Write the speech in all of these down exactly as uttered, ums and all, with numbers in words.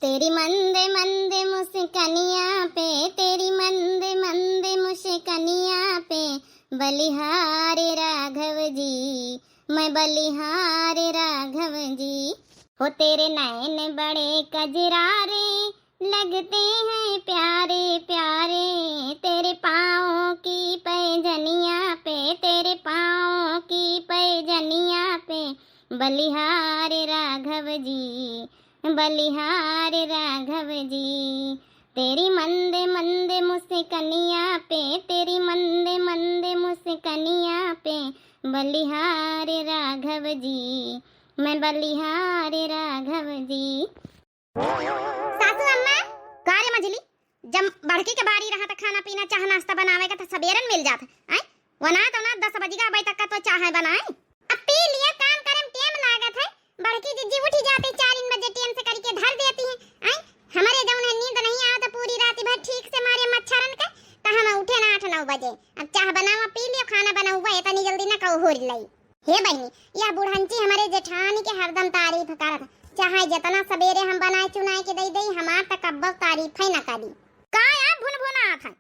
तेरी मंद मंद मुस्कनिया पे, तेरी मंद मंद मुस्कनिया पे, बलिहारी राघव जी, मैं बलिहारी राघव जी। हो तेरे नैन बड़े कजरारे, लगते हैं प्यारे प्यारे, तेरे पाँव की पैजनिया पे, तेरे पाँव की पैजनिया पे, बलिहारी राघव जी, बलिहारी राघव जी। तेरी मंद मंद मुस्कनिया पे, तेरी मंद मंद मुस्कनिया पे, बलिहारी राघव जी, मैं बलिहारी राघव जी। सासू अम्मा, का रे मझली, जब बड़की के बारी रहा त खाना पीना, चाह नाश्ता बनावे का त सबेरन मिल जात है, आय? वना तो ना दस बज गए, अबे तक का तो चाह है बनाए। अब पी लिया, काम करे में टेम लागत है। बड़की जिज्जी उठी जाती चार बजे, टेम से करके धर देती है, आय? हमरे जौन है नींद नहीं आवत पूरी रात भर ठीक से मारे मच्छरन के, त हम उठे ना आठ नौ बजे। अब चाह बनावा, पी लियो, खाना बनावा, इतनी जल्दी ना कहू होर लई। हे बहिनी, यह बुढ़ंची हमरे जेठानी के हरदम तारीफ करत, चाहे जितना सबेरे हम बनाए चुनाए के दई दई, हमार त कब्बो तारीफ है न करी। का यार भुनभुनात है?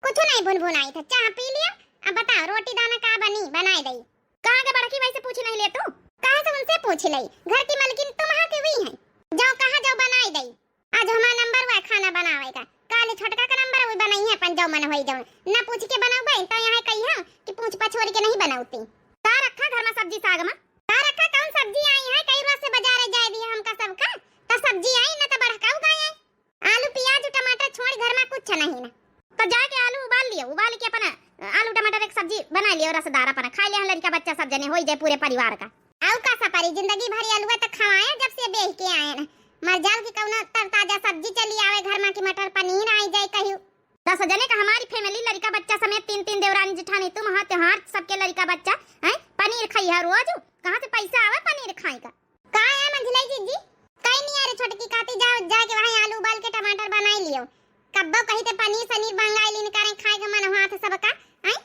कुछ नहीं भुनभुनाई था, चाह पी लिया। अब बताओ, रोटी दाना का बनी, बनाए दई? कहाँ के बड़की माई से पूछ नहीं ले तू? काहे से उनसे पूछ लई? घर की मलकिन तुम हा के हुई है, जाओ कहा जाओ बनाए दई। आज हमार नंबर हुआ है खाना बनावे का, काले छोटका का नंबर हुई, बनाई है अपन जो मन होई जौन। ना पूछ के बनावे तो यहाँ कही है कि पूछ पछोर के नहीं बनावती। का रखा घर में सब्जी साग में? का रखा, कौन सब्जी आई है? कई रोज से बाजार जाए दिया हमका सबका, तो सब्जी आई ना तो बड़काऊ गए। आलू प्याज टमाटर छोड़ घर में कुछ नहीं ना। तो जाके आलू उबाल लियो, उबाल के अपना आलू टमाटर एक सब्जी बना लियो रसदार, अपना खाई ले लड़का बच्चा सब जने, होई जाए पूरे परिवार का। आऊ का सपारी, जिंदगी भर अलुआ त खवाए जब से बेह के आए न। मर जाल की कौनो तरताजा सब्जी चली आवे घर मा, की मटर पनीर आई जाए कहियो। दस जने का हमारी family, लड़का बच्चा समेत तीन तीन देवरानी जेठानी, तुम हा त्योहार सबके लड़का बच्चा, हैं? पनीर खाई है रोज, कहाँ से पैसा आवे पनीर खाए का? का है मंझलाई जीजी? कई नहीं आ रे छोटकी, काती जाओ जाके वहाँ आलू उबाल के टमाटर बनाई लियो। कब्बो कही ते पनीर सनीर मंगाई लीन करें, खाए के मन हुआ था सबका, हैं?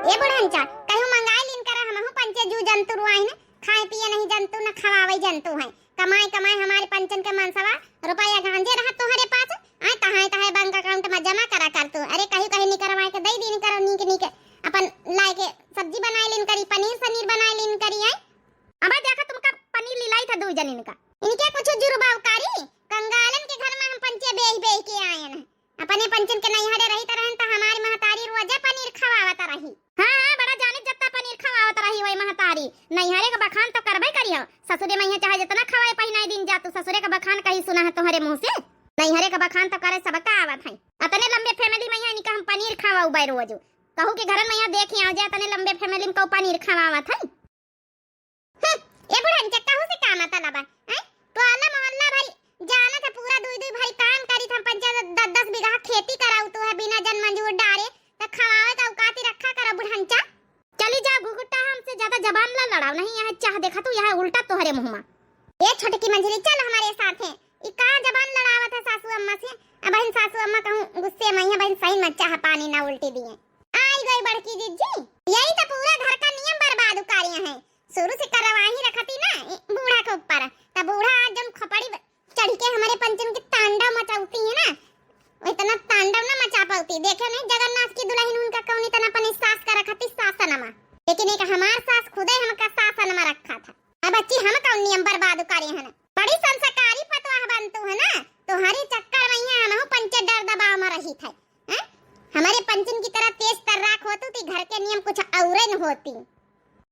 ए बुढ़ंचा, कहूँ मंगाई लीन करा, हमहू पंचे जू जंतु रुआइन, खाए पिए नहीं जंतु, न खवावे जंतु है। कमाए कमाए हमारे पंचन के मनसवा, रुपया गांजे रहा तोहरे पास, आए तहाए तहाए bank account में जमा करा कर तू। अरे कहीं कहीं निकरवाए के दई दीन करो नीक नीक, अपन लाए के सब्जी बनाए लीन करी, पनीर सनीर बनाए लीन करी, आए। अबे देखा तुमका पनीर लिलाई था दू जनिन का। इनके कुछ जुर्बा उकारी, कंगालन के घर में हम पंचे बेह बेह के आए हैं। अपने पंचन के नैहरे रहित रहन त हमारी महतारी रोजे पनीर खवावत रही। हाँ, हाँ, बड़ा जानित जत्ता पनीर खवावत रही वही महतारी। नैहरे का बखान तो करबे करियो। ससुरे में चाहे जितना खवाए पहिनाए दिन जा, तू ससुरे का बखान कहीं सुना है तोहरे मुँह से? नैहरे का बखान तो करे सबका आवत है। अतने लंबे family में यहाँ इनका हम पनीर खवाऊ बे रोज। कहू के घरन में यहाँ देखी आओ जे अतने लंबे family में कहू पनीर खवावत है। हम्म, ए बुढ़न के कहू से का मतलब है? हैं? टोला मोहल्ला भरी जानत है, पूरा दुई दुई भरी काम करी था, पंचायत दस दस बीघा खेती कराऊ तू है, बिना जन मंजूर डारे, त खवावे का औकाती रखा करो बुढ़ंचा। चली जाओ घुघुटा, हमसे ज्यादा जबान ला लड़ाओ, नहीं यहाँ चाह देखा तू, यहाँ उल्टा तोहरे मुँह मा। ए छोटकी मंझली, चल हमारे साथ है। ई का जबान लड़ावत है सासू अम्मा से? अब बहन सासू अम्मा कहूँ गुस्से में है, बहन सही में चाह पानी ना उल्टी दिए। आई गई बड़की जिज्जी, यही तो पूरा घर का नियम बर्बाद उकारिया है। शुरू से करवाही रखती ना इ बूढ़ा के ऊपर, तब बूढ़ा आज जौन खोपड़ी ब-, चढ़ के हमारे पंचन के तांडव मचावती है ना, वो इतना तांडव ना मचा पाती। देखे नहीं जगन्नाथ की दुल्हन उनका कौन इतना अपनी सास का रखती सासनमा, लेकिन एक हमार सास खुदे हमका सासनमा रखा था। अब बच्ची हम कौन नियम बर्बाद उकारे हैं? बड़ी संस्कारी पतवाह बनतू है ना, तुम्हारे चक्कर में यहाँ हमहू पंचे डर दबाव में रही थे। हैं? हमारे पंचन की तरह तेज तर्राक होतू ती घर के नियम कुछ औरे न होती।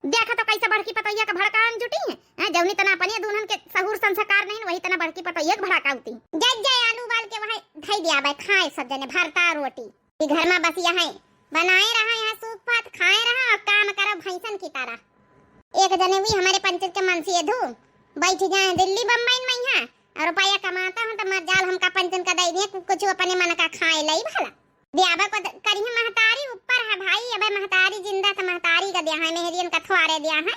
देखा तो कैसे बड़की पतोहिया का भड़कान जुटी है, हैं? जौनी तना अपने दुल्हन के सहूर संस्कार नहीं, वही तना बड़की पतोहिया के भड़कावती। जय जय आलू उबाल के वहाँ धई दिया बे, खाए सब जने भरता रोटी। ई घर में बस यहाँ बनाए रहा, यहाँ सूप पात खाए रहा और काम करो भैंसन की तरह। एक जने हुई हमारे पंचन के मनसी धू बैठ जाए दिल्ली बम्बई में यहाँ, और रुपया कमाता हूँ तो मर जाल हमका पंचन का दे दिए, कु-, कुछ अपने मन का खाए लई भला। ब्याह को द-, करिए महतारी ऊपर है भाई, अबे महतारी जिंदा तो महतारी का दिया है, मेहरियन का थुआरे दिया है।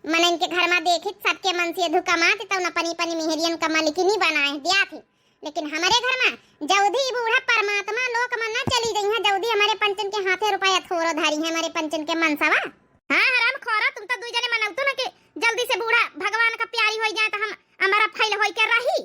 मन इनके घर में देखित सबके मनसी धू कमात तो न पनी पनी मेहरियन का मलिकिनी बनाए दिया थी। लेकिन हमरे घर में जल्दी ई बूढ़ा परमात्मा लोक में न चली गई है, जल्दी हमारे पंचन के हाथे रुपया थोरो धारी है, हमारे पंचन के मनसवा। हाँ हराम खोरा, तुम तो दुई जने मनौतू न कि जल्दी से बूढ़ा भगवान का प्यारी होई जाए तो हम अमरा फैल होई के रही।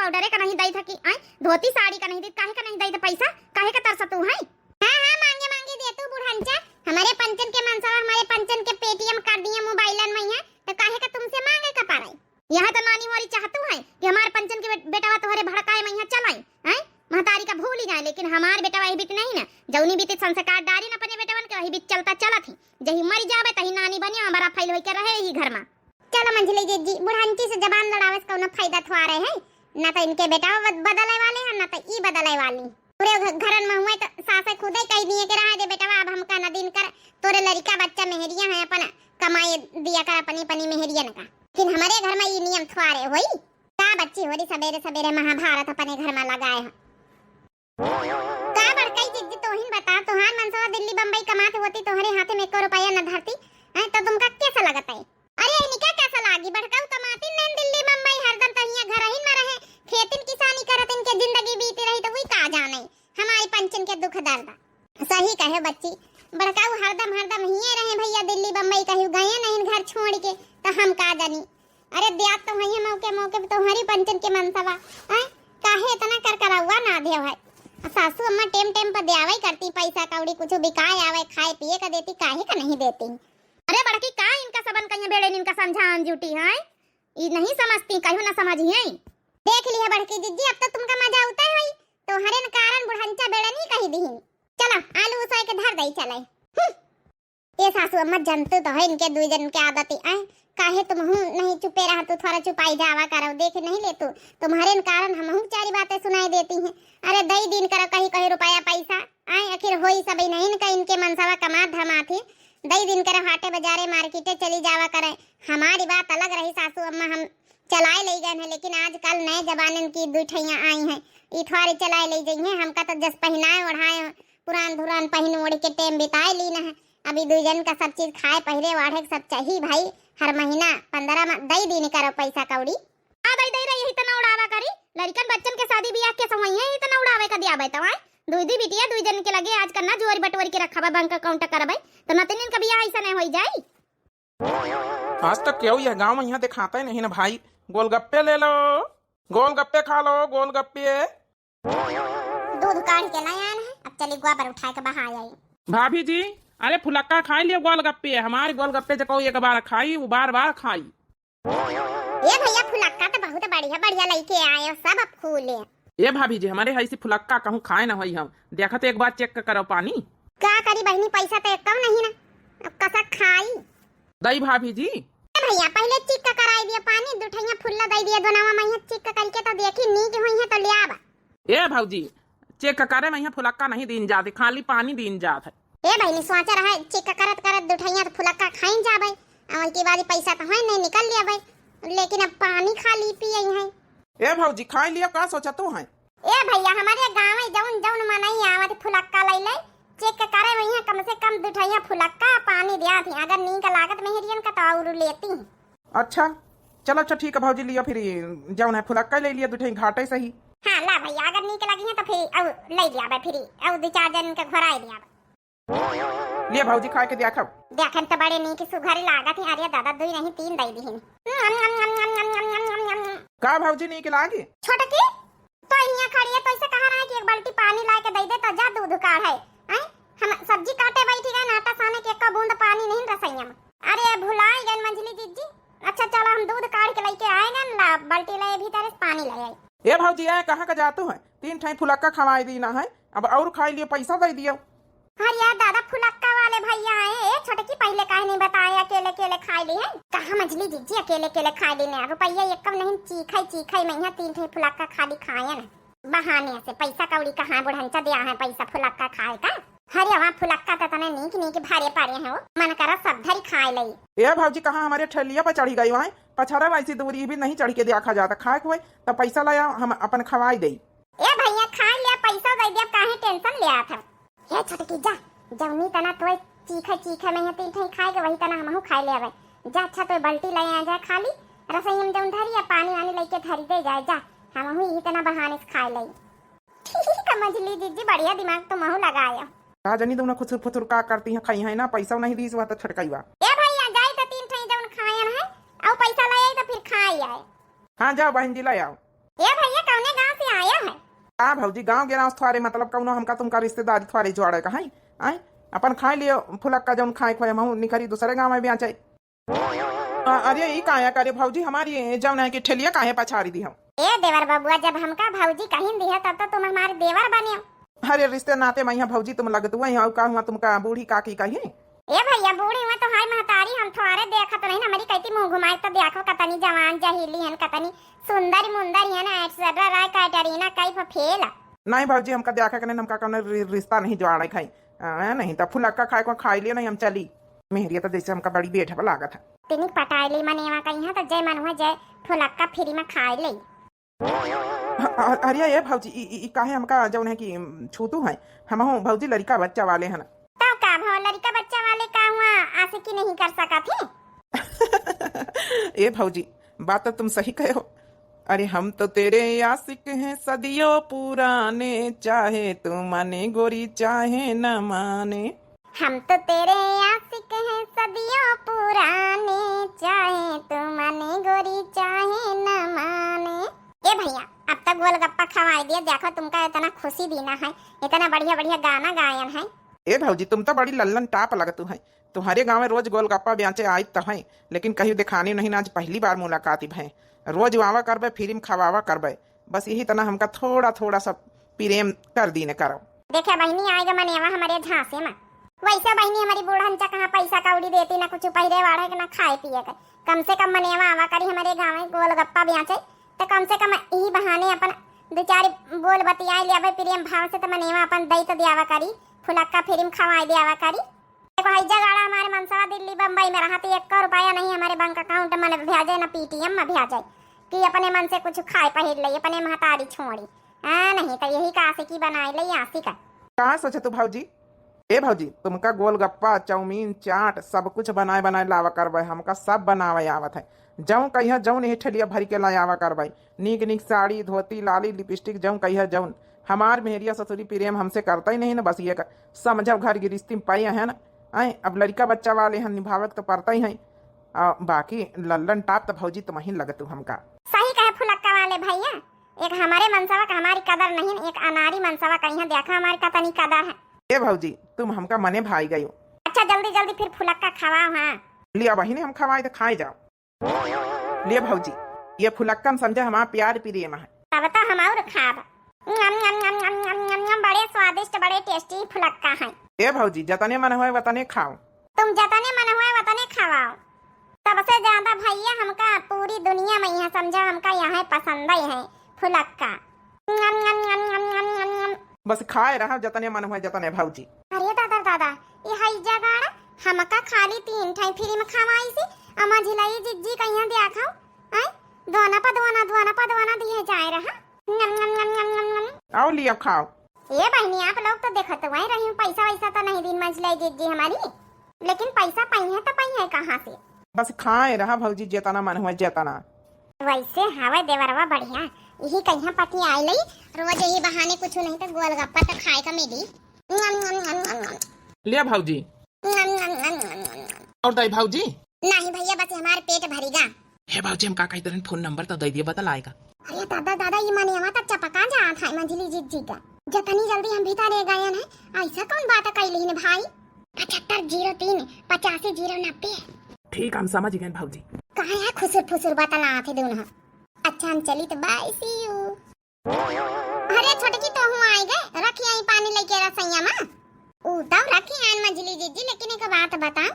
पाउडरे का नहीं दई था कि आए, धोती साड़ी का नहीं दी, काहे का नहीं दई था पैसा, काहे का तरसतू है? हाँ, हाँ, मांगे, मांगे दे तू बुढ़नचा, हमरे पंचन के मनसवा, हमरे पंचन के Paytm कर दिए मोबाइलन में है, तो काहे का तुमसे मांगे का पड़े? यहाँ तो नानी होरी चाहतू है कि हमारे पंचन के बे-, बेटवा तोहरे भड़काए में यहाँ चलाई, हैं? महतारी का भूली जाए, लेकिन हमार बेटवा यही बीत नहीं ना, जौनी बीत संस्कार डारी न अपने बेटवन के, वही बीत चलता चलत ही। जही मरी जावे, तही नानी बनी, हमारा फैल होई के रहे ही घर में। चलो मंझली जिज्जी, बुढ़ंची से जबान लड़ावे से कौनो फायदा थोड़े है, ना तो इनके बेटवा बद-, बदले वाले हैं, ना तो ई बदले वाली। पूरे घ-, घरन में हुए तो सासे खुदे कह दिए कि रहा दे बेटवा, अब हमका न दिन कर, तोरे लड़िका बच्चा मेहरिया है, अपन कमाए दिया कर अपनी, अपनी मेहरियन का। लेकिन हमारे घर में ई नियम थोड़े होई। का बच्ची होरी सबेरे सबेरे महाभारत अपने घर में लगाए है। का बड़कई जिज्जी तोहिन बता, तोहार मनसवा दिल्ली बम्बई कमात होती, तोहरे हाथे में एको रुपया न धरती, हैं, तो तुमका कैसा लगत है? अरे इनका कैसा लागी, बड़काऊ कमाती नहीं दिल्ली बम्बई, हरदम तो हियां घर ही में रहे, खेतिन किसानी करत इनके जिंदगी बीती रही, तो वही का जाने हमारी पंचन के दुख दर्द। सही कहे बच्ची, बड़काऊ हरदम, हरदम हिये रहे भैया, दिल्ली बम्बई कहीं गए नहीं घर छोड़ के, तो हम का जानी। अरे द्यात तो है मौके मौके पे तोहरी पंचन के मनसवा, हैं? काहे इतना करकरौआ ना देव है? आ सासू अम्मा टेम टेम पर द्यावै करती, पैसा कौड़ी कुछ बिकाए आवे, खाए पिए का देती, काहे का नहीं देती? अरे बड़की, का इनका सबन कहिए बेड़े इनका समझा आन जूटी है? ई नहीं समझती, कहियो ना समझिए। देख लिया बड़की जिज्जी, अब तो तुमका मजा उतै होई, तोहरे न कारण बुढ़ंचा बेड़े नहीं कही दिहिन। चला आलू उसाए के धर दई चले। हम्म। ए सासू अम्मा, जनतू तो है इनके दुई जन के आदत है, आए, काहे तुमहू नहीं चुपे रहा, तू थोड़ा चुपाई जावा करो, देख नहीं ले तू, तुम्हारे न कारण हमहू चारी बातें सुनाई देती हैं। अरे दई दिन करो कहीं कहीं रुपया पैसा, आए, आखिर होई सब नहीं न का इनके मनसवा कमात धमात ही, दई दिन करो हाटे बाजारे मार्केटे चली जावा करे। हमारी बात अलग रही सासू अम्मा, हम चलाए ले गए हैं, लेकिन आजकल नए जमाने की दुई ठैया आई हैं, ई थोड़ी चलाए ले गई हैं, हमका तो जस पहिनाए ओढ़ाए पुरान धुरान पहिन ओढ़ के टेम बिताए लीन है। अभी दुई जन का सब चीज खाए पहिरे वाढ़े के सब चाही भाई। हर महीना पंद्रह मा-, दई दिन करो पैसा कौड़ी। आ दई दई रही यही तना उड़ावा करी। लड़िकन बच्चन के शादी बियाह के समय है, यही तना उड़ावे का दियाबे तो आए। दुई दुई बिटिया दुई जन के लगे आज करना जोरी बटोरी के रखबे, bank account करबे, तो नतनिन का बियाह ऐसा नहीं होई जाई। आज तक केहू यह गाँव में यहाँ देखाते नहीं ना भाई। गोलगप्पे ले लो, गोलगप्पे खा लो, गोलगप्पे। दूध काढ़ के लाए आन है, अब चली गोबर उठाए के बहा आई। भाभी जी, अरे फुलक्का खाई लियो गोलगप्पे, हमारे गोलगप्पे जो कोई एक बार खाई, वो बार बार खाई। ए भैया, फुलक्का तो बहुत बढ़िया बढ़िया लेके आए हो, सब अब फूले। ए भाभी जी, हमारे है इसी फुलक्का कहूँ खाए ना होई हम, देखत एक बार check करो पानी। का करी बहिनी, पैसा तो एक कम नहीं ना, अब कसा खाई। दई भाभी जी। ए भैया, पहिले check कराई दिया पानी, दुठैया फुल्ला दई दिया, दोनवा में check करके तो देखी, नीक हुई है तो ले आवा। ए भौजी, check करे में यहाँ फुलक्का नहीं दीन जात, खाली पानी दीन जात है। ए बहिनी, सोचा रहा check करत करत दुठैया तो फुलक्का खाइन जाबे, आ वही के बाद पैसा तो है नहीं निकल लियाबे, लेकिन अब पानी खाली पिए हैं। ए भौजी, खाई लियो, का सोचतू है? ए भैया, हमारे गाँव में जौन जौन मनई आवत फुलक्का लई ले, check करे में यहाँ कम से कम दुठैया फुलक्का पानी दिया थी, अगर नीक लागत मेहरियन का तो और लेती। अच्छा, चलो, अच्छा, ठीक है भौजी, लियो फिर, जौन है फुलक्का ले लियो, दुठई घाटे सही। हाँ, ला भैया, अगर नीक लगी है तो फिर और ले लियाबे फिर, और दो चार जन के घोराई लियाबे। लियो भौजी, खाए के देखो। देखन तो बड़े नीक सुघर लागत है। अरे दादा, दुई नहीं तीन दई दिहिन। का भौजी, नीक लागी? छोटकी, तो यहाँ खड़ी है, तो इसे कहा रहा है कि एक बाल्टी पानी ला के दे दे, तो जा दूध काढ़े। हैं? हम सब्जी काटे बैठी गए, आटा साने के एको बूंद पानी नहीं रसैया में। अरे भुलाई गए मंझली जिज्जी। अच्छा चलो, हम दूध काढ़ के लेके आए गए, ला बाल्टी ले भीतर से पानी ले आई। ए भौजी, ए कहाँ का जातू है? तीन ठाई फुलक्का खवाई दीना है, अब और खाई लियो, पैसा दे दियो। अरे यार दादा, फुलक्का वाले भैया आए। ए छोटकी, पहिले काहे नहीं बताए, अकेले अकेले खाए ली है? कहाँ मंझली जिज्जी, अकेले अकेले खाए ली ने, रुपया एक कम नहीं, चीखे चीखे में यहाँ तीन ठाई फुलक्का खाली खाए न। बहाने से पैसा कौड़ी कहाँ बुढ़ंचा दिया है पैसा फुलक्का खाए का? अरे वहाँ फुलक्का तो तने नीक नीक भरे पड़े हैं, वो मन करा सब धरी खाए लई। ए भौजी, कहाँ हमारे ठेलिया पर चढ़ी गई वहाँ? पछाड़ा वैसी दूरी भी नहीं चढ़ के देखा जाता, खाए के हुए तो पैसा लाया, हम अपन खवाई दई। ए भैया, खा लिया, पैसा दे दिया, काहे tension ले आत है? हे छोटकी, जा, जौनी तना तोय चीखे चीखे में है तीन ठाई खाए के, वही तना हमहू खाए ले आवे। जा, अच्छा तोय बाल्टी ले आ जा, खाली रसोई में जौन धरी है, पानी वानी लेके धरी दे जाए, जा, हमहू यही तना बहाने से खाए ले। ठीक है मंझली जिज्जी, बढ़िया दिमाग तुमहू लगाया। का जानी तुमने खुसुर फुसुर का करती हैं, खाई हैं ना, पैसा नहीं दीस हुआ तो छटकाई बा। ए भैया, जाई तो तीन ठाई जौन खायन है, और पैसा ले आई तो फिर खाई आए। हाँ, जाओ बहन जी, ले आओ। ए भैया, कौन हाँ भौजी, गाँव गिराव थ्वारे मतलब कौनो हमका तुमका रिश्तेदारी थ्वारे जोड़े का है? आय, अपन खाए लियो फुलक्का जौन खाए खोए, हमहू निकरी दूसरे गाँव में बेचे। अ-, अरे ई काया करे भौजी, हमारी जौन है कि ठेलिया काहे पछाड़ी दी हम? ए देवर बबुआ, जब हमका भौजी कहिन दिया तब तो तुम हमारे देवर बने हो। अरे रिश्ते नाते में यहाँ भौजी तुम लगतु है, और का हुआ तुमका बूढ़ी काकी कही? ए भैया, बूढ़ी हुआ तो हाय महतारी, हम थोड़े देखत नहीं, हमारी कहती मुंह घुमाए तो देखो कतनी जवान जहीली हन, कतनी सुंदर मुंदर हन, ऐश्वर्या राय, कैटरीना कैफ फेल। नहीं भौजी, हमका देखा के नहीं, हमका कौनो रि-, रिश्ता नहीं जोड़े खाई। आ, नहीं तो फुलक्का खाए को खाई लियो, नहीं हम चली। मेहरिया तो जैसे हमका बड़ी बेठा लागत है। तिनिक पटाई ली मनेवा कहीं है तो जय मन हुआ जय फुलक्का फ्री में खाई ले। अ-, अ-, अरे ए भौजी, ई, ई, ई काहे हमका जौन है कि, उम, छूतू है? हमहू भौजी लड़का बच्चा वाले हैं ना। तब का भौ लड़का बच्चा वाले का हुआ आशिकी नहीं कर सका थी? ए भौजी, बात तो तुम सही कहे हो। अरे हम तो तेरे आशिक हैं सदियों पुराने, चाहे तू माने गोरी चाहे न माने। हम तो तेरे आशिक हैं सदियों पुराने, चाहे तू माने गोरी चाहे न माने। ए भैया, अब तक गोलगप्पा खवाई दिया, देखो तुमका इतना खुशी दीना है, इतना बढ़िया बढ़िया गाना गायन है। ए भौजी, तुम तो बड़ी लल्लन टाप लगतू है। तुम्हारे गाँव में रोज गोलगप्पा बेचे आइत तो है, लेकिन कहीं देखानी नहीं ना, आज पहली बार मुलाकात भय। रोज आवा करबे, फ्री में खवावा करबे। बस यही तना हमका थोड़ा थोड़ा सा प्रेम कर दीने करो। देखे बहिनी, आएगा मनेवा हमारे झांसे में। वैसे बहिनी, हमारी बूढ़न चा कहाँ पैसा कौड़ी देती, ना कुछ पहिरे वाढ़े के, ना खाए पिए के। कम से कम मनेवा आवा करी हमारे गाँव में गोलगप्पा बेचे, तो कम से कम यही बहाने अपन दो चार बोल बतियाए लियाबे प्रेम भाव से, तो मनेवा अपन दई तो दियावा करी, फुलक्का फ्री में खवाए दियावा करी। देखो, हई जगाड़ा हमारे मनसवा दिल्ली बम्बई में रहत, एको रुपया नहीं हमारे बैंक अकाउंट में भेजे, न पेटीएम में भेजे कि अपने मन से कुछ खाए पहिर ले, अपने महतारी छोड़ी। हाँ, नहीं तो यही का आशिकी बनाए ले, आशिक। का सोचे तू भौजी? ए भौजी, तुमका गोलगप्पा, चाउमीन, चाट सब कुछ बनाए बनाए लावा करबे, हमका सब बनावे आवत है। जौन कहिया जौन यही ठेलिया भरी के लाए आवा करबे, नीक नीक साड़ी, धोती, लाली, लिपस्टिक, जौन कहिया जौन। हमार मेहरिया ससुरी प्रेम हमसे करता ही नहीं न, बस ये कर, समझब घर गिरिस्ती में पाई है न। आए, अब लड़का बच्चा वाले हैं, निभावे के तो पड़ता ही है। आ, बाकी लल्लन टाप तो भौजी तुम ही लगतू हमका। सही कहे फुलक्का वाले भैया, एक हमारे मनसवा का हमारी कदर नहीं, एक अनारी मनसवा का यहाँ देखा हमारी कतनी कदर है। ए भौजी, तुम हमका मने भाई गयो। अच्छा, जल्दी जल्दी फिर फुलक्का खवाओ। हाँ, लिया बहिनी, हम खवाए तो खाए जाओ। ले भौजी, ये फुलक्कन समझे हमार प्यार प्रेम है। तब तो हम और खाब। नम, नम, नम, बड़े स्वादिष्ट, बड़े टेस्टी फुलक्का है। ए भौजी, जतने मन होए वतने खाओ। तुम जतने मन होए वतने खवाओ। सबसे ज्यादा भैया हमका पूरी दुनिया में यहाँ समझा, हमका यहाँ पसंद ही है फुलक्का। नम, नम, नम। बस खाए रहा जतने मन होए जतने भौजी। अरे दादा, दादा, ये हई जगाड़ा हमका खाली तीन ठाई फ्री में खवाई सी, अमा झिलाई जिज्जी कहिया दिया खाओ, आय, दोना पा दोना, दोना पा दोना दिए जाए रहा। नम, नम, नम, नम, नम, नम। आओ लिया खाओ। ए बहिनी, आप लोग तो देखत हुए रही हूँ, पैसा वैसा तो नहीं दिन मंझिलाई जिज्जी हमारी, लेकिन पैसा पाई है तो पाई है कहाँ से? बस खाए रहा भौजी, जेतना मन हुआ जेतना। वैसे हवे देवरवा बढ़िया, यही कहिया पटी आए लई, रोज यही बहाने कुछ नहीं तो गोलगप्पा तो खाए का मिली। नम, नम, नम, नम, नम। लिया भौजी। नम, नम, नम, नम, नम, नम। और दाई भौजी? नहीं भैया, बस हमारे पेट भरीगा। हे भौजी, हम का कहते रहन, फोन नंबर तो दे दिया, बतलाएगा। अरे दादा, दादा, ये मनेवा तो चपका जात है मंझिली जिज्जी का। जतनी जल्दी हम भीतर ले गए हैं, ऐसा कौन बात कैली ने भाई? पचहत्तर जीरो तीन, पचासी जीरो नब्बे। ठीक, हम समझ गए भौजी। कहाँ है खुसुर फुसुर बतला थे दोनों? अच्छा, हम चली तो bye, see you। अरे छोटकी, तो हूँ आई गए, रखी आई पानी लेके रसैया में। ऊ तब रखी आन मंझिली जिज्जी, लेकिन एक बात बताओ,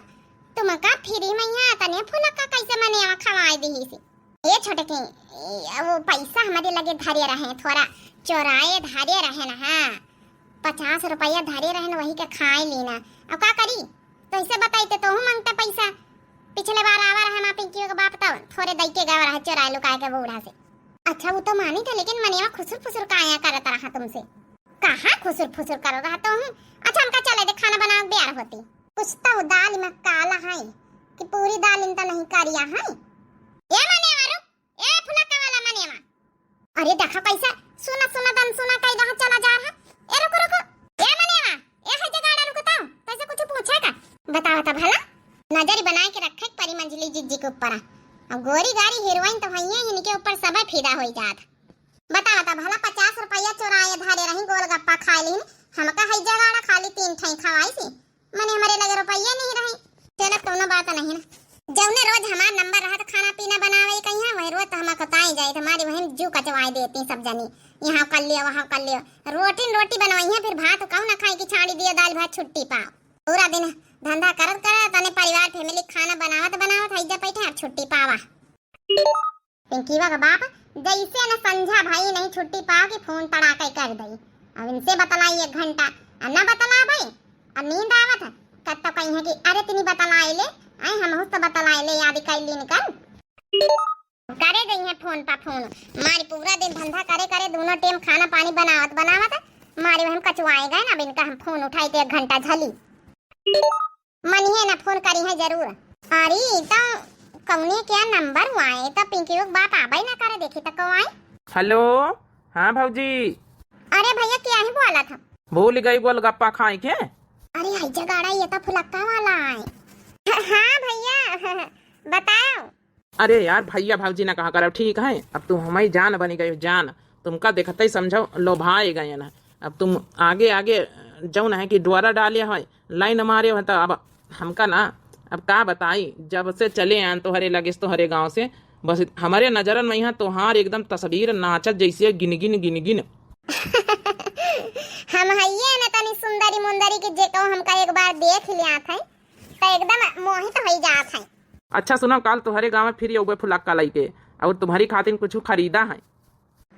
तुमका फ्री में यहाँ तने फुलक्का कैसे मनेवा खवाए दिही सी? ए छोटकी, ए, वो पैसा हमारे लगे धरे रहे, थोड़ा चोराए धरे रहे ना, हाँ, पचास रुपया धरे रहे ना, वही के खाए ली ना। अब का करी? तो इसे बताई तो तोहू मांगते पैसा। पिछले बार आवा रहा ना पिंकियों के बाप, तो थोड़े दई के गवा रहा चोराए लुकाए के बूढ़ा से। अच्छा, वो तो मानी था, लेकिन मनेवा खुसुर फुसुर काया करत रहा तुमसे? कहाँ खुसुर फुसुर कर रहा तो हूँ? अच्छा, हमका चले दे, खाना बनावे बेर होती। कुछ तो दाल में काला है कि पूरी दाल इनका नहीं करिया है। ए मनेवा रुक, ए फुलक्का वाला मनेवा। अरे देखा कैसे सुना सुना दन सुना कई रहा चला जा रहा। ए रुको रुको, ए मनेवा, ए है जगाड़ा रुको तो, कैसे कुछ पूछेगा? बताओ तो भला, नजर बनाए के रखे परी मंझिली जिज्जी के ऊपर। अब गोरी गारी हीरोइन तो है, इनके ऊपर सब फिदा हो जात। बता, बता भला, पचास रुपया चोराए हमका है जगाड़ा खाली तीन ठई खवाई सी, मने हमरे लगे रुपया नहीं रहे। चलो, कौनो बात नहीं ना। जौने रोज हमार नंबर रहत खाना पीना बनावे कहिया, वही रोज तो हम अकताई जाए, तो हमारी वही जू कचवाई देती सब जनी, यहाँ कर लियो, वहाँ कर लियो। रोटी न रोटी बनवाई है, फिर भात कहू ना खाई कि छाड़ी दियो दाल भात छुट्टी पाओ। पूरा दिन धंधा करत करत तने परिवार family खाना बनावत बनावत हैजा बैठे अब छुट्टी पावा। पिंकीवा का बाप जैसे न संझा भाई नहीं छुट्टी पाओ कि फोन तड़ाके कर दई। अब इनसे बतलाई एक घंटा, अब ना बतला भाई, अब नींद आवत है। कब तो कही है कि अरे तिनी बतलाई ले, आए हम तो बतलाई ले, याद कर लीन कर। करे गई है फोन पा फोन। मारी पूरा दिन धंधा करे करे दोनों टाइम खाना पानी बनावत बनावत मारी हम कचुआए गए ना, अब इनका हम फोन उठाई तो एक घंटा झली। मनिहे ना, फोन करी है जरूर। अरे, ई तो कौने क्या नंबर हुआ है, तो पिंकी के बाप आबे ना करे, देखी तो को आए। हेलो, हाँ भौजी। अरे भैया, क्या ही बोला था? भूल गई गोलगप्पा खाए के? अरे, आई जगाड़ा, ये तो फुलक्का वाला है। हाँ भैया, बताओ। अरे यार, भैया भौजी ना कहा करब, ठीक है? अब तुम हमारी जान बनी गई हो, जान। तुमका देखते ही समझो, लोभाए गए ना। अब तुम आगे आगे जौन है कि डोरा डाले हो, लाइन मारे हो, तो अब हमका ना, अब का बताई, जब से चले आन तोहरे लगे से, तोहरे गाँव से, बस हमरे नजरन में यहाँ तोहार एकदम तस्वीर नाचत जैसे गिन गिन गिन गिन। हम हइये न तनी सुंदरी मुंदरी कि जे कहू हमका एक बार देख लियात है, तो एकदम मोहित होई जात है। अच्छा सुनो, काल तोहरे गाँव में फिर अउबे फुलक्का लइके, और तुम्हारी खातिर कुछ खरीदा है।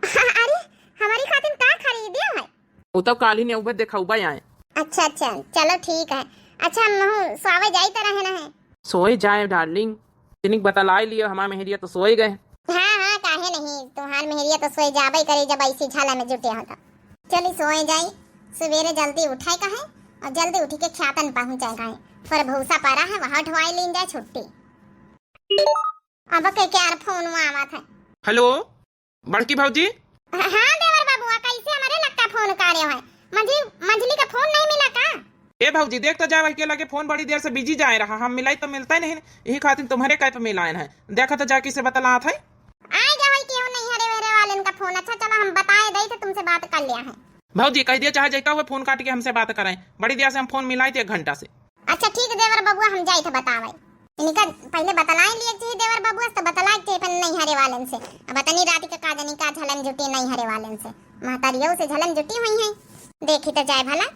अरे, हमारी खातिर का खरीदे है? वो तो काल ही ने अउबे देखउबे आए। अच्छा, अच्छा, चलो ठीक है। अच्छा, हम हूँ सोवे जाई तो रहे ना है। सोए जाए डार्लिंग, तिनिक बतलाई लियो हमार मेहरिया तो सोए गए। हाँ, हाँ, काहे नहीं, तुम्हार मेहरिया तो सोए जाबे करे जब ऐसी झाला में जुटे हो तो। चली सोए जाई, सवेरे जल्दी उठे का है और जल्दी उठी के ख्यातन पहुँचे का है। पर भूसा पड़ा है, वहाँ उठवाई लीन जाए छुट्टी। अब के क्या फोन आवत है? हेलो, बड़की भौजी। हाँ देवर बबुआ, कैसे हमारे लगता फोन करे है? मंझी, मंझली का फोन नहीं मिला का? ए भौजी, देख तो जा, वही के लगे फोन बड़ी देर से बिजी जाए रहा, हम मिलाई तो मिलता ही नहीं, यही खातिर तुम्हारे कहे पे मिलायन है। देखा तो जा किसे बतलात है। आ गया है केहू नहीं हरे वेरे वाले इनका फोन। अच्छा चलो हम बताए दई तो तुमसे बात कर लिया है। भौजी कह दिया चाहे जैका हुए फोन काट के हमसे बात करें, बड़ी देर से हम फोन मिलाई थे एक घंटा से। अच्छा ठीक देवर बबुआ, हम जाई थे बतावे। इनका पहले बतलाए लिए चाहिए देवर बबुआ से, तो बतलाए के चाहिए अपन नहीं हरे वालन से। अब अतनी रात के का जनी का झलन जुटी नहीं हरे वालन से, महतारियों से झलन जुटी हुई है। देखी तो जाए भला।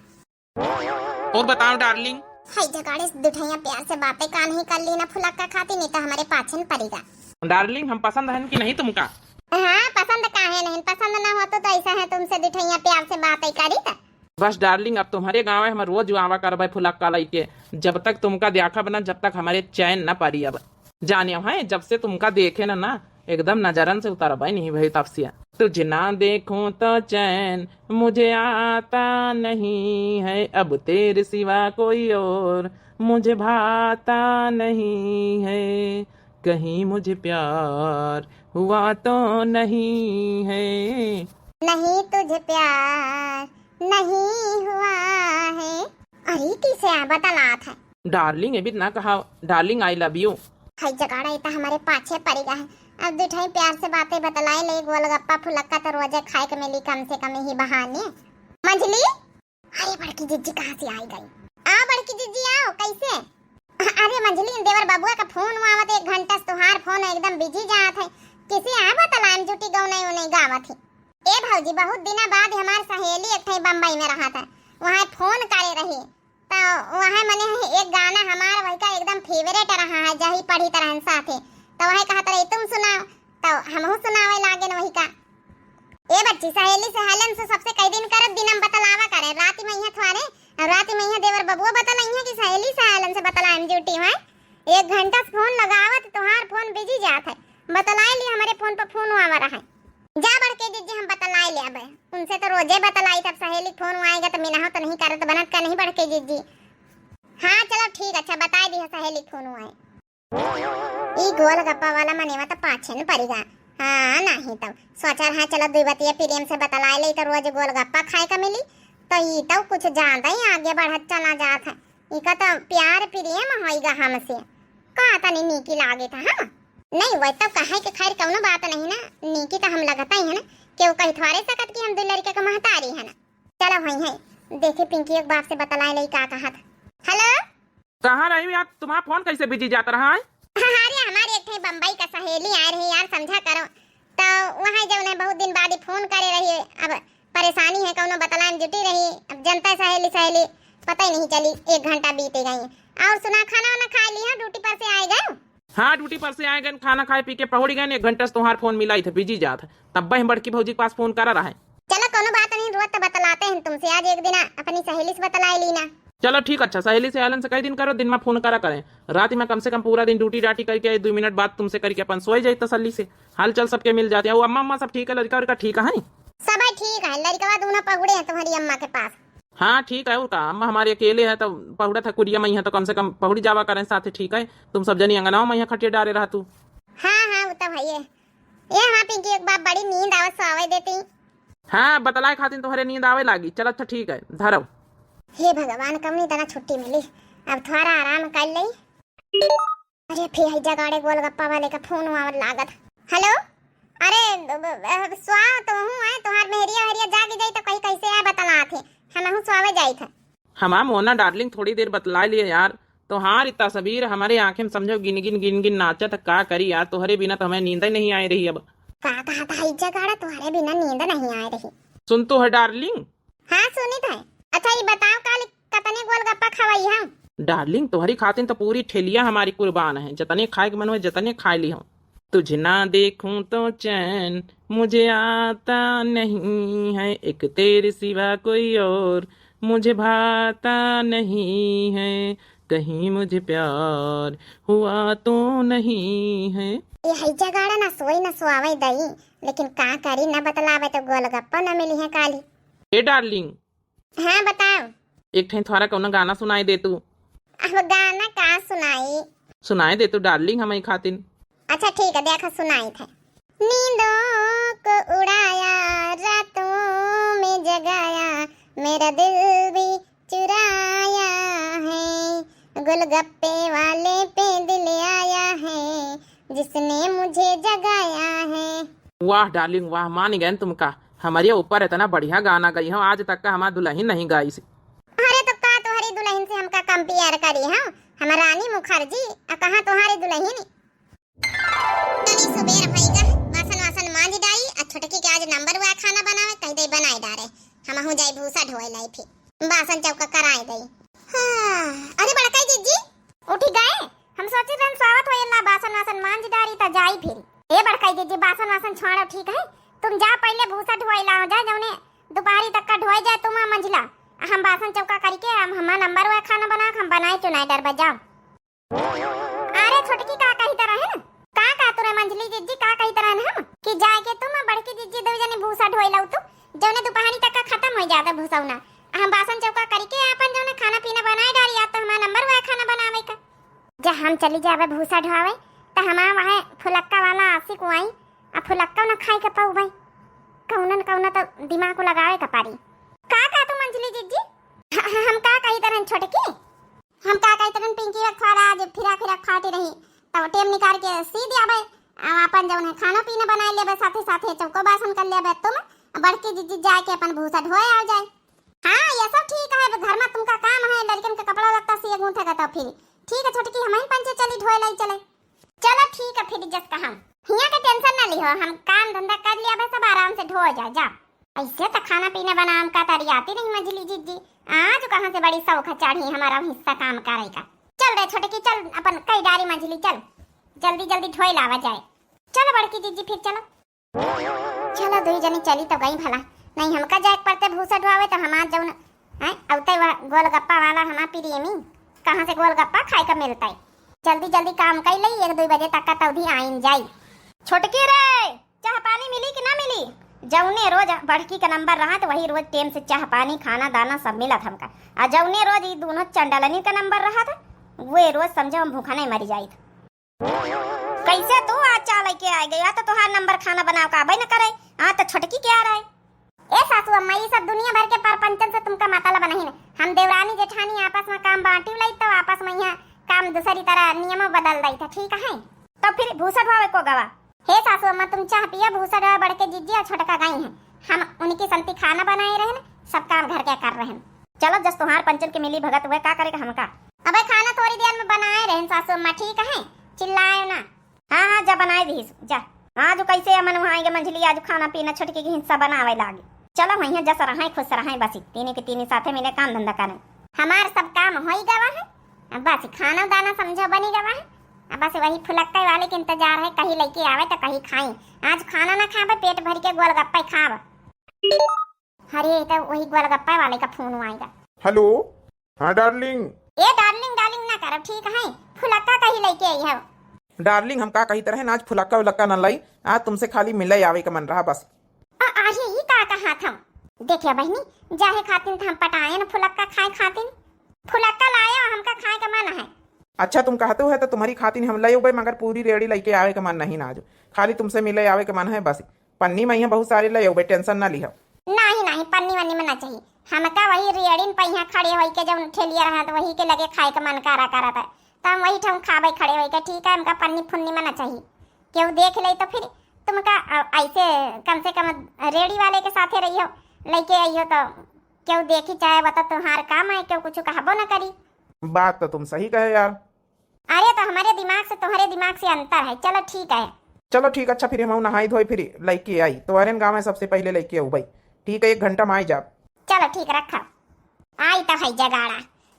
और बताओ डार्लिंग। हाय जगाड़े से दुठैया प्यार से बातें का नहीं कर ली ना फुलक्का खाती, नहीं तो हमारे पाछन पड़ेगा। डार्लिंग हम पसंद हन कि नहीं तुमका? हाँ पसंद काहे नहीं, पसंद ना हो तो, तो ऐसा है तुमसे दुठैया प्यार से बातें करी तो। बस डार्लिंग अब तुम्हारे गाँव में हम रोज आवा करबे फुलक्का लइके, जब तक तुमका देखब ना जब तक हमारे चैन न पड़ी। अब जाने हैं जब से तुमका देखे ना ना एकदम नजरन से उतरबे नहीं भई तब से। तुझे ना देखूं तो चैन मुझे आता नहीं है, अब तेरे सिवा कोई और मुझे भाता नहीं है, कहीं मुझे प्यार हुआ तो नहीं है। नहीं तुझे प्यार नहीं हुआ है। अरे किसे आ बतलात है? डार्लिंग, ये भी ना कहा, डार्लिंग, I love you। हाय जगाड़ा, ये तो हमारे पाछे पड़ी गा है। अब दुठई प्यार से बातें बतलाए ले, गोलगप्पा फुलक्का तो रोजे खाए के मिली, कम से कम यही बहाने। मंझली, अरे बड़की जिज्जी कहाँ से आई गई? आ बड़की जिज्जी आओ, कैसे? अरे मंझली, देवर बबुआ का फोन आवत, एक घंटा से तुहार फोन एकदम बिजी जात है। किसे आ बतलाएम जुटी गौनई उनई गावत है। ए भौजी, बहुत दिना बाद हमार सहेली एक ठे बम्बई में रहत है, वहाँ फोन करे रही, तो वहाँ मने एक गाना हमार वही का एकदम फेवरेट रहा है, जही पढ़ी तरहन साथे, तो वह कहत रही तुम सुनाओ, तो हमहू सुनावे लागे न वही का। ए बच्ची, सहेली सहेलन से सबसे कई दिन करत दिन हम बतलावा करे, रात में यहाँ थोड़े, और रात में यहाँ देवर बबुआ बतलाइए कि सहेली सहेलन से बतलाएम जुटी है। एक घंटा से फोन लगावत तुहार फोन बिजी जात है, बतलाए ली हमारे फोन पर फोन आवा रहा है। जा बड़के जिज्जी, हम बतलाए ले अबे। उनसे तो रोजे बतलाई, तब सहेली फोन आएगा तो मिनहो तो नहीं करत बनत का नहीं बड़के जिज्जी। हाँ चलो ठीक, अच्छा बताए दी है सहेली फोन आए। ई गोलगप्पा वाला मनेवा तो पाछे न पड़ीगा। हाँ नहीं तब सोचा रहा चलो दुई बतिया प्रेम से बतलाए ले तो रोज गोलगप्पा खाए का मिली, तो ई तो कुछ ज्यादा ही आगे बढ़त चला जात है। इका तो प्यार प्रेम होइगा हमसे। का तनी नीकी लागे था, हाँ? नहीं, वह तो कहे के खैर कौनो बात नहीं ना, नीकी तो हम लगता ही है ना, केहू कही थोड़े सकत कि हम दू लड़के के महतारी है ना। चलो होई है, देखी पिंकी एक बाप से बतलाए लई का कहत। हेलो। कहाँ रही यार, तुम्हारा फोन कैसे बिजी जात रहा है? अरे हमारी एक ठे बम्बई का सहेली आए रही यार, समझा करो। तो वहाँ जौन है बहुत दिन बाद ही फोन करे रही, अब परेशानी है कौनो बतलाए में जुटी रही। अब जनता सहेली सहेली पता ही नहीं चली, एक घंटा बीते गई। और सुना, खाना वाना खा ली हो, ड्यूटी पर से आए गए? हाँ, ड्यूटी पर से आए गए, खाना खाए पी के पहुड़ी गए, एक घंटा से तुम्हार फोन मिला ही था, बिजी जात है, तब हम बड़की भौजी के पास फोन करा रहे। चलो कौनो बात नहीं, रोज तो बतलाते हैं तुमसे, आज एक दिन अपनी सहेली से बतलाए ली ना। चलो ठीक, अच्छा सहेली से आलन से कई दिन करो, दिन में फोन करा करें, रात में कम से कम पूरा दिन ड्यूटी डाटी करके आई, दो मिनट बात तुमसे करके अपन सोए जाई तसल्ली से, हाल चाल सबके मिल जाते हैं। वो अम्मा अम्मा सब ठीक है, लड़का उड़का ठीक है? सब है ठीक है, लड़कवा दोनों पहुड़े हैं तुम्हारी अम्मा के पास। हाँ ठीक है, और का, अम्मा हमारे अकेले है तो पहुड़ा था कुरिया में ही है, तो कम से कम पहुड़ी जावा करें साथ, ठीक है? तुम सब जनी अंगनावा में यहाँ खटिया डारे रहा तू। हाँ हाँ, वो तो भैया, ये हमार पिंकी एक बाप बड़ी नींद आवत, सो आवे देती। हाँ, बतलाए खातिर तोहरे नींद आवे लागी। चल अच्छा ठीक है, धरव। हे भगवान, कौनी तना छुट्टी मिली, अब थोड़ा आराम कर लई। अरे फिर है जगाड़े गोलगप्पा वाले का फोन आवे लागत। हेलो, अरे ब- ब- ब- स्वा, तो हूँ है, तोहार मेहरिया हरिया जागी जाई तो कहीं कैसे आए बतलात है, हम हूँ स्वावे जाई था। हमार मोना डार्लिंग, थोड़ी देर बतला लिए यार। तोहार ई तस्वीर हमारे आंखें में समझो गिन गिन गिन गिन नाचत, का करी यार, तोहरे बिना तो हमें नींद ही नहीं आए रही अब। का कहा था ई जगाड़ा, तोहरे बिना नींद नहीं आए रही। सुन तो है डार्लिंग। हाँ सुनित है। अच्छा ये बताओ काल कतने गोलगप्पा खवाई हम? डार्लिंग तोहरी खातिर तो पूरी ठेलिया हमारी कुर्बान है, जतने खाए के मन हुए जतने खाए ली हम। तुझे ना देखूं तो चैन मुझे आता नहीं है, एक तेरे सिवा कोई और मुझे भाता नहीं है, कहीं मुझे प्यार हुआ तो नहीं है। ये है जगाड़ा ना सोई ना सुआवे दई, लेकिन का करी ना बतलावे तो गोलगप्पा ना मिली है काली। ए डार्लिंग, हाँ बताओ। एक ठे थोड़ा कौनो गाना सुनाई दे तू। अब गाना का सुनाई? सुनाई दे तू डार्लिंग हमारी खातिन। अच्छा ठीक है, देखा सुनाई थे। नींदों को उड़ाया, रातों में जगाया, मेरा दिल भी चुराया है, गोलगप्पे वाले पे दिल आया है, जिसने मुझे जगाया है। वाह डार्लिंग वाह, मान गए तुमका। हमारे ऊपर इतना बढ़िया गाना गई हो, आज तक का हमार दुल्हन नहीं गाई से। अरे तो का तोहरी दुल्हन से हमका कंपेयर करी हो? हम रानी मुखर्जी, आ कहाँ तोहरी दुल्हन? तनी सुबेर भई गा, बासन वासन मांज डाई, आ छोटकी के आज नंबर हुआ खाना बनावे, कह दे बनाए डारे, हमहू जाई भूसा ढोए लाई फिर। बासन चौका कराए दई। हाँ, अरे बड़का जिज्जी, उठी गए? हम सोचे रहन स्वावत होए ला, बासन वासन मांज डारी त जाई फिर। ए बड़का जिज्जी, बासन वासन छोड़ो, ठीक है? तुम जा पहले भूसा ढोए लाओ जा, जौने दोपहरी तक का ढोए जाए तुम आ मंझिला। आ हम बासन चौका करके हम हमार नंबर हुआ खाना बना, हम बनाए चुनाए डरबा जाओ। अरे छोटकी का कही तरह है ना? का का तोरे मंझली जिज्जी का कही तरह हम कि जाए के तुम बड़की जिज्जी दो जने भूसा ढोए लाऊ तू, जौने दोपहरी तक का खत्म हो जाता भूसौना। हम बासन चौका करके आपन जौने खाना पीना बनाए डारी, या तो हमार नंबर हुआ खाना बनावे का। जब हम चली जावे भूसा ढोआवे, त हमार वहाँ फुलक्का वाला आशिक हुआई, आ फुलक्का न खाए के पउबे। कौनो न कौनो तो दिमाग को लगावे के पारी। का का तू मंझली जिज्जी? ह-, ह-, हम का कही तरहन छोटकी? हम का कही तरहन पिंकी रखवाला आज फिरा फिरा फाटी रही, तब टेम निकाल के सी दियाबे, आ आपन जौन है खाना पीना बनाए लेबे, साथे साथे चौको बासन कर लेबे तुम, आ बड़की जिज्जी जाए के अपन भूसा ढोए आ जाए। हाँ, ये सब ठीक है, अब घर में तुमका काम है, लड़कन के कपड़ा लत्ता सिए गूंथे का, तो फिर ठीक है छोटकी, हम ही पंचे चली ढोए लाई चले। चलो ठीक है फिर जस कहम, हिया के टेंशन ना लिहो, हम काम धंधा कर लिया बस, अब आराम से ढोए जाए जा। ऐसे तो खाना पीना बनाम का तारी आती नहीं मंझली जिज्जी, आज कहाँ से बड़ी शौक है चढ़ी हमारा हिस्सा काम करे का। चल रे छोटकी चल, अपन कई डारी मंझली चल, जल्दी जल्दी ढोए लावा जाए। चलो बड़की जिज्जी फिर चलो। चलो दुई जनी चली तो गई भला, नहीं हमका जाए के पड़ते भूसा ढोआवे तो हमार जौन हैं अवते वह गोलगप्पा वाला हमार प्रेमी कहाँ से गोलगप्पा खाए का मिलता है। जल्दी जल्दी काम कर लई, एक दो बजे तक का तौधी आइन जाई। छोटकी रे, चाह पानी मिली कि ना मिली? जौने रोज बड़की का नंबर रहा तो वही रोज टेम से चाह पानी खाना दाना सब मिलत हमका, आ जौने रोज ई दोनों चंडालनी का नंबर रहा था वे रोज समझो हम भूखा नहीं मरी जाइत। कैसे तू आज चाह लेके आ गया? तो तोहार नंबर खाना बनाओ का अबे न करे। हाँ तो छोटकी क्या रहे? ए सासू अम्मा, ये सब दुनिया भर के परपंचन से तुमका मतलब नहीं है। हम देवरानी जेठानी आपस में काम बांटी लाई तो आपस में यहाँ काम दूसरी तरह नियमों बदल दई था, ठीक है? तो फिर भूसा ढोवे को गवा। हे सासू अम्मा, तुम चाह पियो, भूसा ढोवे बड़के जिज्जी और छोटका गई हैं। हम उनकी संती खाना बनाए रहन, सब काम घर के कर रहन। चलो, जस तोहार पंचन के मिली भगत हुए, का करे का हमका? अबे खाना थोड़ी देर में बनाए रहन सासू अम्मा, ठीक है? चिल्लाए ना। हाँ, हाँ, जा बनाए दीस, जा। आज कैसे अमन वहाँ आएंगे मंझली, आज खाना पीना छोटकी के हिस्सा बनावे लागे। चलो, वहीं जस रहे, खुश रहे, बस तीनी के तीनी साथे मिले काम धंधा करें। हमार सब काम होई गवा है, अब बस खाना दाना समझो बनी गवा है, अब बस वही फुलक्का वाले के इंतजार है, कहीं लेके आवे तो कहीं खाई। आज खाना ना खाबे, पेट भर के गोलगप्पे खाब। अरे, तो वही गोलगप्पा वाले का फोन आएगा। हेलो। हाँ डार्लिंग। ए डार्लिंग, डार्लिंग ना करब, ठीक है? फुलक्का कहीं लेके आई है। डार्लिंग, हम का कही तरह आज फुलक्का उलक्का न लाई, आज तुमसे खाली मिले आवे का मन रहा बस। आ, अरे, ई का कहा था? देखिए बहनी, जाहे खातिन तो हम पटाए न फुलक्का खाए खातिन। फुलक्का लाए और हमका खाए का मन है। अच्छा, तुम कहते हो है तो तुम्हारी खातिन हम ले उबे, मगर पूरी रेड़ी लेके आवे का मन नहीं ना आज, खाली तुमसे मिले आवे का मन है बस। पन्नी में यहाँ बहुत सारे ले उबे, टेंशन ना लिहो। नहीं, नहीं, पन्नी वन्नी में ना चाहिए। हमका वही रेड़िन पे यहाँ खड़े होई के जब ठेलिया रहा तो वही के लगे खाए के मन करा करा था, तो हम वही ठम खाबे खड़े होई के, ठीक है? हमका पन्नी फुन्नी में ना चाहिए, केहू देख ले तो फिर तुमका, अ, ऐसे कम से कम रेड़ी वाले के साथे रहियो, लेके आइयो तो केहू देखी चाहे बता तुम्हार काम है, केहू कुछ कहबो ना करी। बात तो तुम सही कहे यार। अरे, तो हमारे दिमाग से तुम्हारे दिमाग से अंतर है। चलो, ठीक है। चलो, ठीक, अच्छा, फिर हम नहाई धोई, फिर लइके आई। तुम्हारे गाँव में सबसे पहले लइके आऊ भाई। ठीक है, एक घंटा में आई जाब। चलो, ठीक, रखा। आई तो है जगाड़ा।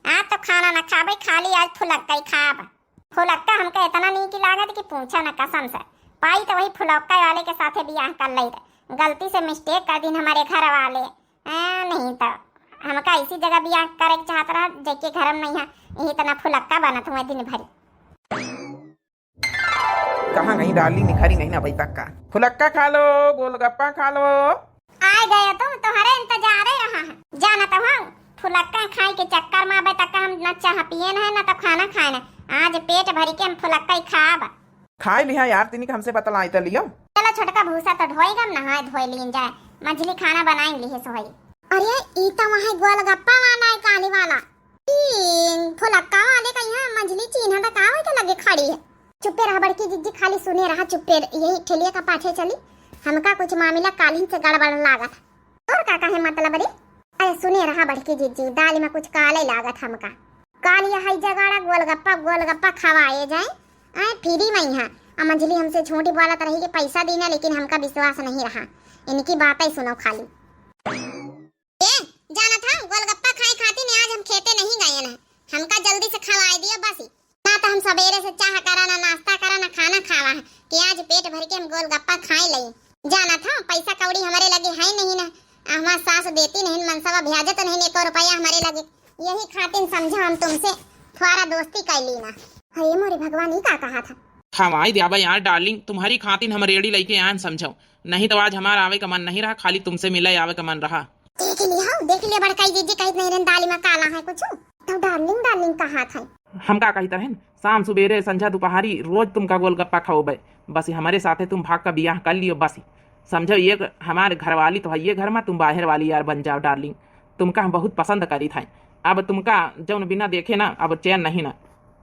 आज तो खाना ना खाबे, खाली आज फुलक्का ही खाब। फुलक्का हमके इतना नीक लागत कि पूछा ना कसम से। पाई तो वही फुलक्का वाले के साथे बियाह कर लेत। गलती से मिस्टेक कर दिन हमारे घर वाले। आ, नहीं तो हमका इसी जगह बियाह करे के चाहत रहा, जेके घर में नहीं है, यही तना फुलक्का बनत हुए दिन भर। कहाँ गई डाली, निखारी नहीं ना अभी तक का। फुलक्का खा लो, गोलगप्पा खा लो। आ गए तुम, तुम्हारे इंतजारे रहा है। जाना तो हूँ, फुलक्का खाए के चक्कर में अबे तक हम ना चाह पिए न है, ना तो खाना खाए न। आज पेट भरी के हम फुलक्का ही खाब। खाए लिहा यार, तिनी के हमसे बतलाई त लियो। चलो छोटका भूसा तो ढोई गम, नहाए धोए लीन जाए, मझली खाना बनाए लिहे सोहई। अरे ई तो वहाँ गोलगप्पा वाला है, काली वाला। ई फुलक्का वाले का यहाँ मझली चीन्हा तो का होई के लगे खड़ी है। चुप्पे रहा बड़की जिज्जी, खाली सुने रहा, चुप्पे यही ठेलिया का पाछे चली। हमका कुछ मामला कालिन से गड़बड़ लागत। तोर का काहे मतलब रे? अरे सुने रहा बड़की जिज्जी, दाल में कुछ काले लागत हमका। काल यह है जगाड़ा गोलगप्पा, गोलगप्पा खवाए जाए, आए फ्री में यहाँ। आ मंझली हमसे झूठी बोलत रही कि पैसा दीना, लेकिन हमका विश्वास नहीं रहा। इनकी बातें सुनो खाली। ए, जानत हो, गोलगप्पा खाए खातिर आज हम खेते नहीं गए हैं। हमका जल्दी से खवाए दियो बस। ना तो हम सवेरे से चाह करा, ना नाश्ता करा, ना खाना खावा है कि आज पेट भर के हम गोलगप्पा खाए लई। जानत हो, पैसा कौड़ी हमारे लगे है नहीं ना, आ हमार सास देती नहीं, मनसवा ब्याजत नहीं, एको रुपया हमारे लगे। यही खातिर समझो हम तुमसे थोड़ा दोस्ती कर ली ना। हे मोरे भगवान, ई का कहा था? हम आई द्याबा यार डार्लिंग, तुम्हारी खातिर हम रेड़ी लेके आन समझो, नहीं तो आज हमार आवे का मन नहीं रहा, खाली तुमसे मिले आवे का मन रहा। देख लिया, देख लिया बड़काई जीजी, कहित नहीं रहन दाली में काला है कुछ। तो डार्लिंग, डार्लिंग कहा था। हम का कहित रहन, शाम सुबेरे, संझा, दोपहरी रोज तुमका गोलगप्पा खवाबे। बस हमरे साथे तुम भाग का बियाह कर लियो बस। समझो, ये हमारे घर वाली तो है, ये घर में तुम बाहर वाली यार बन जाओ डार्लिंग। तुमका हम बहुत पसंद करी था। अब तुमका जौन बिना देखे ना, अब चैन नहीं ना।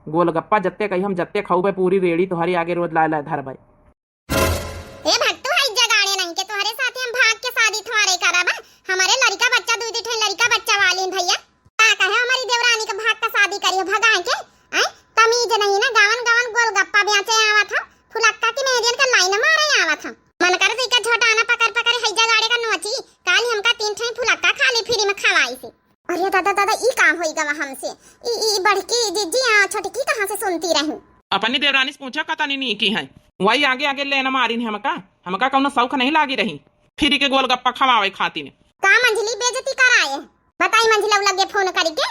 गोलगप्पा जत्ते कही हम जत्ते खवाबे, पूरी रेड़ी तुम्हारी आगे रोज लाए लाए धरबे। ए भक्तू, है जगाड़े नहीं के तोहरे साथे हम भाग के शादी तुम्हारे करब। हमारे लड़का बच्चा, दू दू ठे लड़का बच्चा वाली हैं भैया। का कहे हमारी देवरानी के भाग का शादी करियो भगा के? आए, तमीज नहीं ना, गावन गावन गोलगप्पा बेचे आवत हम, फुलक्का की मेहंदियन का लाइन मारे आवत हम। मन कर इका झोटाना पकड़ पकड़ है जगाड़े का नोची, काल हमका तीन ठे फुलक्का खाली फ्री में खवाई से। अरे दादा, दादा, ई का होई गवा हमसे? ई, ई बड़की जिज्जी आ छोटकी कहाँ से सुनती रही? अपनी देवरानी से पूछा, कतनी नीकी है। वही आगे आगे लेन मारिन हमका, हमका कौनो शौक नहीं लागी रही फ्री के गोलगप्पा खवावे खातिर। का मंझली बेइज्जती कराए? बताई मंझला लगे फोन करी के।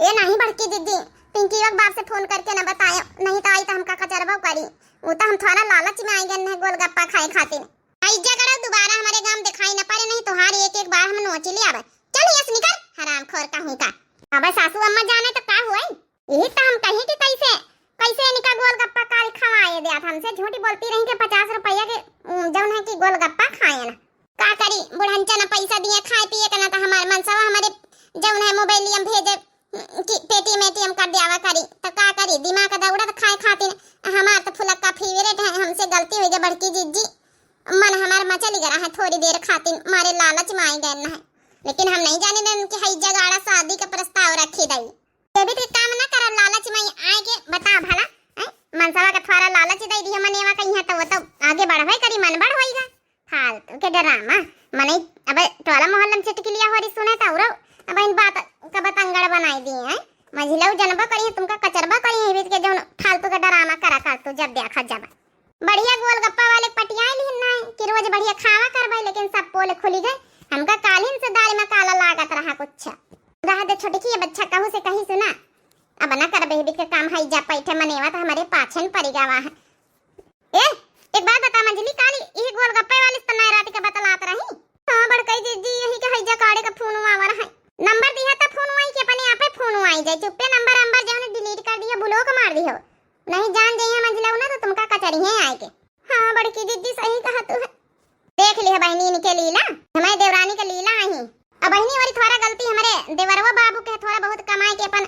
ए नहीं बड़की जिज्जी, पिंकी के बाप से फोन करके ना बताए, नहीं तो आई तो हमका कचरबो करी। वो तो हम थोड़ा लालच में आई गए हैं गोलगप्पा खाए खातिर। आई जगड़ा दोबारा हमारे गांव दिखाई न पड़े, नहीं तोहार एक एक बार हम नोची ले आवे। चल यस निकल, हरामखोर कहूँ का। अब सासू अम्मा जाने तो का हुए? यही तो हम कही कि कैसे, कैसे इनका गोलगप्पा काल खवाए दिया था हमसे, झूठी बोलती रही कि पचास रुपया के, उम, जौन है कि गोलगप्पा खाए ना। का करी, बुढ़नचा ना पैसा दिए खाए पिए के, ना तो हमारे मनसवा हमारे जौन है मोबाइल हम भेजे, कि पेटीएम एटीएम कर दियावा करी, तो का करी, दिमाग का दौड़ा तो खाए खातिर। हमार तो फुलक्का फेवरेट है, हमसे गलती हो गई बड़की जिज्जी, मन हमार मचल गया है थोड़ी देर खातिर, मारे लालच में आई गए है, लेकिन हम नहीं जाने देन कि हई जगाड़ा शादी का प्रस्ताव रखी दई। ये भी तो काम ना करा, लालच में आए के बता भला, हैं? मनसवा का थोड़ा लालच दे दिया मनेवा कहीं है तो वो तो आगे बढ़बे करी, मन बढ़ होइगा। फालतू के ड्रामा, मने अब टोला मोहल्ला में छिटकिलिया हो रही सुने तो उरो अब इन बात का बतंगड़ बनाई दिए हैं। मझिलऊ जनबो करी है, तुमका कचरबो करी है, बीच के जौन फालतू का ड्रामा करा कर तू जब देखा जब। बढ़िया गोलगप्पा वाले पटियाए लिहन ना है कि रोज बढ़िया खावा करबे, लेकिन सब पोल खुली गए। हमका कालिन से दाल में काला लागत रहा कुछ। रह दे छोटकी, अब अच्छा कहू से कही सुना, अब ना करबे, बीच के काम है जा पैठे मनेवा तो हमारे पाछन पड़ी गवा है। ए, एक बात बता मंझली, काली इही गोलगप्पे वाली से तो नाय रात के बतलात रही। हाँ बड़कई दीदी, यही के हैजा काड़े का फोन आवा रहा है। नंबर दिया था फोन आई के अपने आपे फोन आई जाए। चुप्पे नंबर अंबर जौन डिलीट कर दिया, ब्लॉक मार दियो। नहीं जान जाइए मंझला ना तो तुमका कचरी है आए के। हाँ बड़की दीदी सही कहा तू है। देख लिया बहनी इनके लीला, हमारे देवरानी का लीला आई। अब बहनी और थोड़ा गलती हमारे देवरवा बाबू के थोड़ा बहुत कमाए के अपन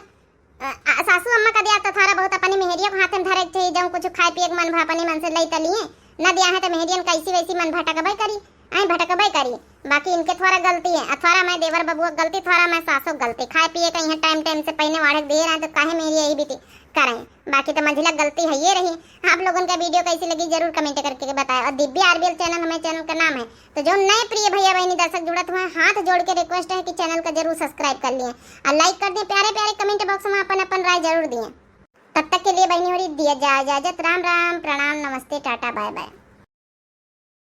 अ, अ, सासू अम्मा का दिया तो थोड़ा बहुत अपनी मेहरिया को हाथ में धरे के चाहिए, जौन कुछ खाए पिए के मन भा अपने मन से लई तलिए, न दिया है तो मेहरियन कैसी वैसी मन भटकबे करी, आई भटकबे करी। बाकी इनके थोड़ा गलती है, अ, थोड़ा मैं देवर बबुआ गलती, थोड़ा मैं सासू गलती, खाए पिए का यहाँ टाइम टाइम से पहने वाढ़े के दिए रहे तो काहे मेहरिया यही बीती करें। बाकी तो मंझिला गलती है ये रही। आप लोगन का वीडियो कैसी लगी जरूर कमेंट करके बताएं। और दिव्या आरबीएल चैनल हमारे चैनल का नाम है, तो जो नए प्रिय भैया बहनी दर्शक जुड़त हुए, हाथ जोड़ के रिक्वेस्ट है कि चैनल का जरूर सब्सक्राइब कर लिए और लाइक कर दें। प्यारे प्यारे कमेंट बॉक्स में अपन अपन राय जरूर दिए। तब तक के लिए बहनी हो रही दिया जा इजाजत। राम राम, प्रणाम, नमस्ते, टाटा, बाय बाय।